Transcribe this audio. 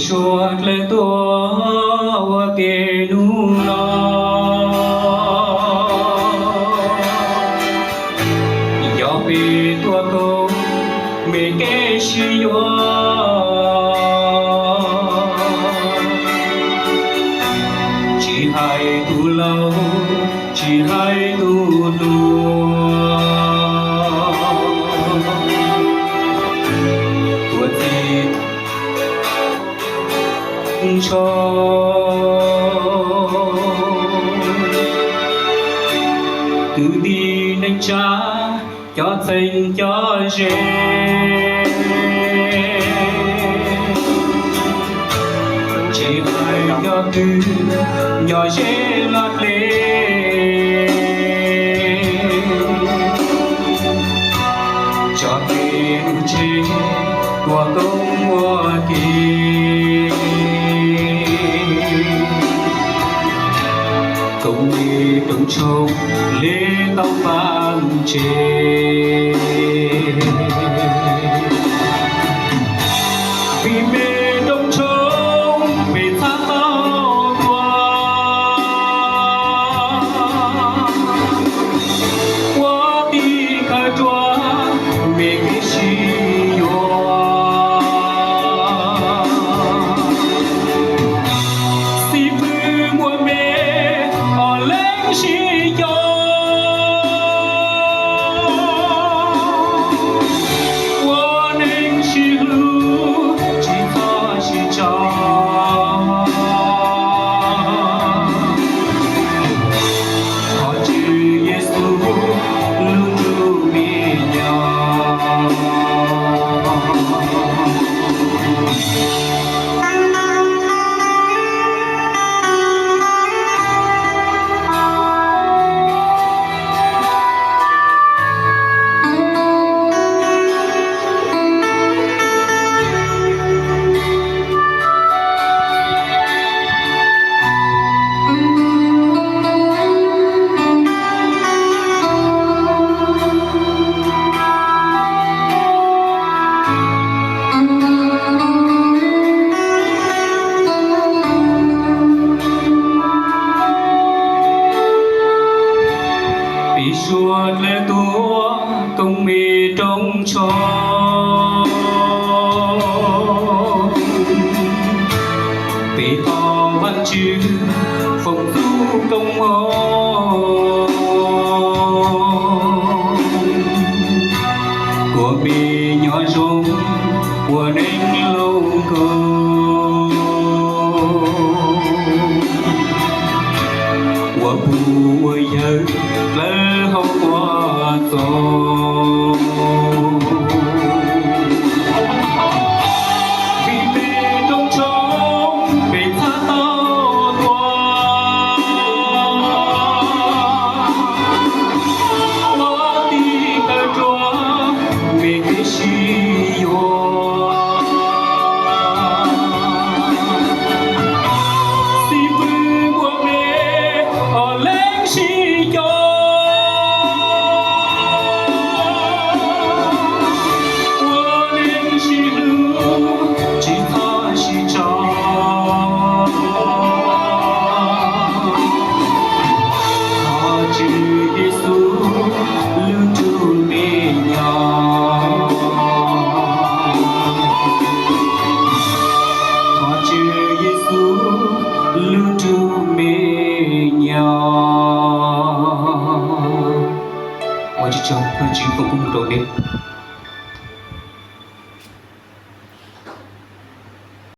Suav dlawg tuaj ua ke hnub no, yog peb tuaj koom me kev sib yuav, tsis hais tus laus, tsis hais tus hluas, tuaj txij ntsho, kwv tij neej tsa, cov txheeb cov ze, tsis hais cov twg, nyob ze laj dlej, tso kev ua tsheb, ua koob ua ke, koom me rooj tshoob li tau pab tsev. Vim me rooj tshoob peb txhaj tau tuaj ua tij khaws rua me kev sib yuav. Xib fwb muaj me, ob leeg sib cog, ua neej sib hlub, tsis txhob sib tso. Thov Tswv Yexus lub ntuj me nyuam. Peb suav dlawg tuaj koom me rooj tshoob, peb thov Vaajtswv foom txuj koob hmoov, kuas peb nyob zoo ua neej laus nkaus, ua pug ua yawg dlawb hauv ua txoos. Vim me rooj tshoob peb txhaj tau tuaj ua tij khaws rua me kev sib yuav. Xib fwb muaj me, ob leeg sib cog, ua neej sib hlub, tsis txhob sib tso. Thov Tswv Yexus lub ntuj me nyuam. Thov Tswv Yexus lub ntuj me nyuam. Ua tsaug, Vaajtswv foom koob hmoov rau nej.